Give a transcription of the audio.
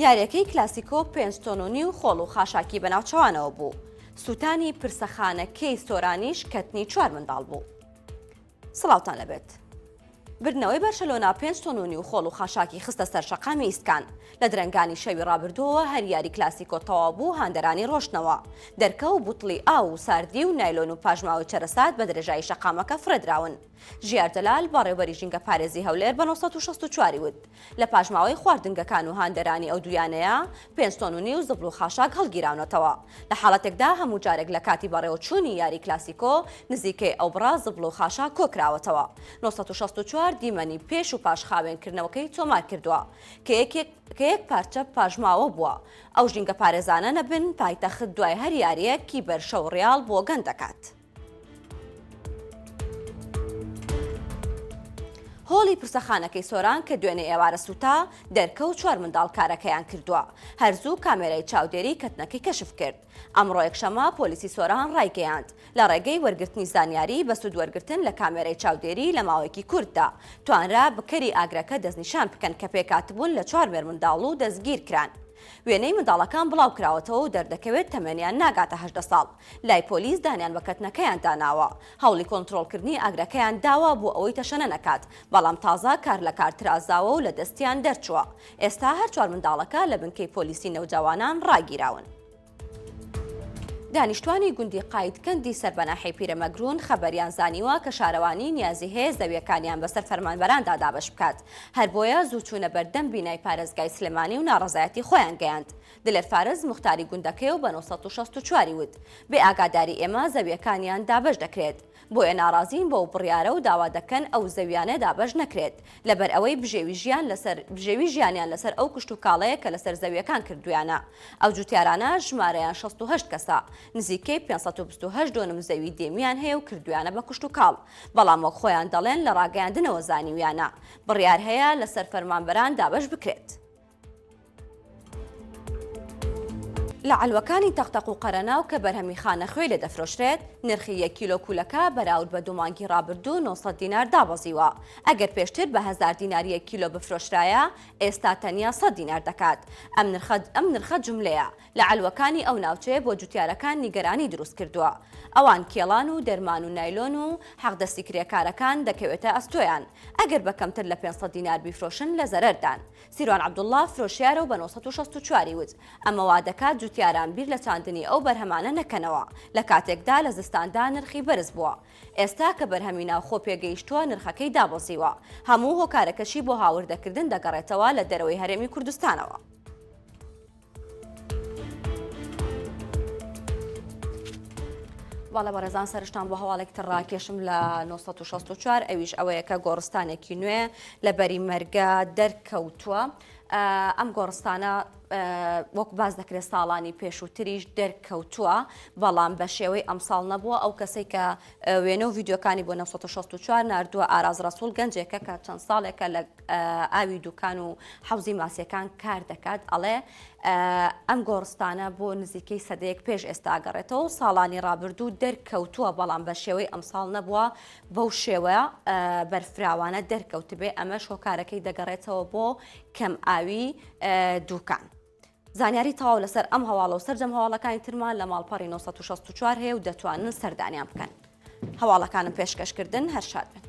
یاریەکەی کلاسیکۆ پێنج تۆن و نیو خۆڵ و خاشاکی بە ناوچەوانەوە بوو. سووتانی پرسەخانەکەی سۆرانیش کەتنی چوار منداڵ بوو. سڵاوتان لەبێت. بردنەوەی بەرشەلۆنە پێنج تۆن و نیو خۆڵ و خاشاکی خستە سەر شەقامی ئیسکان. لە درەنگانی شەوی ڕابردووەوە هەر یاری کلاسیکۆ تەواو بوو هاندەرانی ڕۆشتنەوە. دەرکە و بوتڵی ئاو و ساردی و نایلۆن و پاشماوەی چەرەسات بە درێژایی شەقامەکە فڕێدراون. ژیار جەلال، بەڕێوبەری ژینگەپارێزی هەولێر بە 964 ی وت، لە پاشماوەی خواردنگەکان و هاندەرانی ئەو دوو یانەیە پێنج تۆن و نیو زبڵ و خاشاک هەڵگیراونەتەوە، لە حاڵەتێکدا هەموو جارێک لە کاتی بەڕێوەچوونی یاری کلاسیکۆ نزیکەی ئەو بڕە زبڵ و خاشاک کۆکراوەتەوە. 964 دیمەنی پێش و پاش خاوێنکردنەوەکەی تۆمارکردووە کە یەکێک کە یەک پارچە پاشماوە بووە. ئەو ژینگەپارێزانە نەبن پایتەخت دوای هەر یارییەک کی بەرشە و ڕیاڵ بۆگەن دەکات. هۆڵی پرسەخانەکەی سۆران کە دوێنێ ئێوارە سووتا، دەرکەوت چوار منداڵ کارەکەیان کردووە. هەر زوو کامێرای چاودێری کەتنەکەی کەشف کرد. ئەمڕۆ یەکشەممە پۆلیسی سۆران ڕایگەیاند، لە ڕێگەی وەرگرتنی زانیاری بە سوود وەرگرتن لە کامێرای چاودێری لە ماوەیەکی کورتدا توانرا بکەری ئاگرەکە دەستنیشان بکەن کە پێکهاتبوون لە چوار مێرمنداڵ و دەستگیرکران. وێنەی منداڵەکان بڵاوکراوەتەوە و دەردەکەوێت تەمەنیان ناگاتە 18 ساڵ. لای پۆلیس دانیان بە کەتنەکەیاندا ناوە، هەوڵی کۆنترۆڵکردنی ئاگرەکەیان داوە بۆ ئەوەی تەشەنە نەکات، بەڵام تازە کار لە کار ترازاوە و لە دەستیان دەرچووە. ئێستا هەر چوار منداڵەکە لە بنکەی پۆلیسی نەوجەوانان ڕاگیراون. دانیشتوانی گوندی قایدکەندی سەر بە ناحیەی پیرەمەگرون خەبەریان زانیوە کە شارەوانی نیازی هەیە زەویەکانیان بەسەر فەرمانبەراندا دابەش بکات، هەر بۆیە زوو چوونە بەردەم بینای پارێزگای سلێمانی و ناڕەزایەتی خۆیان گەیاند. دلێر فارس موختاری گوندەکەیە و بە 964 ی وت، بێ ئاگاداری ئێمە زەویەکانیان دابەش دەکرێت، بۆیە ناڕازین بەو بڕیارە و داوا دەکەن ئەو زەویانە دابەش نەکرێت، لەبەر ئەوەی بژێوی ژیان لەسەر بژێوی ژیانیان لەسەر ئەو کشتوکاڵەیە کە لەسەر زەویەکان کردویانە. ئەو جوتیارانە ژمارەیان 68 کەسە، نزیکەی 528 دۆنم زەوی دێمیان هەیە و کردویانە بە کشتوکاڵ، بەڵام وەک خۆیان دەڵێن لە ڕاگەیاندنەوە زانیویانە بڕیار هەیە لەسەر فەرمانبەران دابەش بکرێت. لە عەلوەکانی تەقتەق و قەرەناو کە بەرهەمی خانەخوێی لێ دەفرۆشرێت، نرخی یەک کیلۆ کولەکە بەراورد بە دوو مانگی ڕابردوو 900 دینار دابەزیوە. ئەگەر پێشتر بە هەزار دینار یەک کیلۆ بفرۆشرایە، ئێستا تەنیا 100 دینار دەکات. ئەم نرخە ئەم نرخە جوملەیە لە عەلوەکانی ئەو ناوچەیە بۆ جوتیارەکان نیگەرانی دروست کردووە. ئەوان کێڵان و دەرمان و نایلۆن و حەقدەستی کرێکارەکان دەکەوێتە ئەستۆیان. ئەگەر بە کەمتر لە 500 دینار بیفرۆشن لە زەرەردان. سیروان عەبدوڵڵا، فرۆشیارە و بە 964 ی وت، ئەمە وادەکات جوتیاران بیر لە چاندنی ئەو بەرهەمانە نەکەنەوە، لە کاتێکدا لە زستاندا نرخی بەرز بووە، ئێستا کە بەرهەمی ناوخۆ پێگەیشتووە نرخەکەی دابەزیوە، هەموو هۆکارەکەشی بۆ هاوردەکردن دەگەڕێتەوە لە دەرەوەی هەرێمی کوردستانەوە. بەڵێ بەڕێزان سەرشتان بۆ هەواڵێک تر ڕاکێشم لە 964 ئەویش ئەوەیە کە گۆڕستانێکی نوێ لە بەری مەرگە دەرکەوتووە. ئەم گۆڕستانە وەک باز دەکرێت ساڵانی پێشووتریش دەرکەوتووە بەڵام بە شێوەی ئەمساڵ نەبووە ئەو کەسێک کە وێنە و ڤیددیوکانی بۆ 964 نردووە ئاراز ڕسوول گەنجێکە کە چەند ساڵێکە لە ئاوی دوکان و حەوزی ماسیەکان کار دەکات ئەڵێ ئەم گۆڕستانە بۆ نزیکەی سەدەیەک پێش ئێستا ئەگەڕێتەوە و ساڵانی ڕابردوو دەرکەوتووە، بەڵام بە شێوەی ئەمساڵ نەبووە بەو شێوە بەرفراوانە دەرکەوتبێ، ئەمەش هۆکارەکەی دەگەڕێتەوە بۆ کەم ئاوی دوکان. زانیاری تەواو لەسەر ئەم هەواڵە و سەرجەم هەواڵەکانی ترمان لە ماڵپەڕی 964 هەیە و دەتوانن سەردانیان بکەن. هەواڵەکانم پێشکەشکردن هەر شاد بن.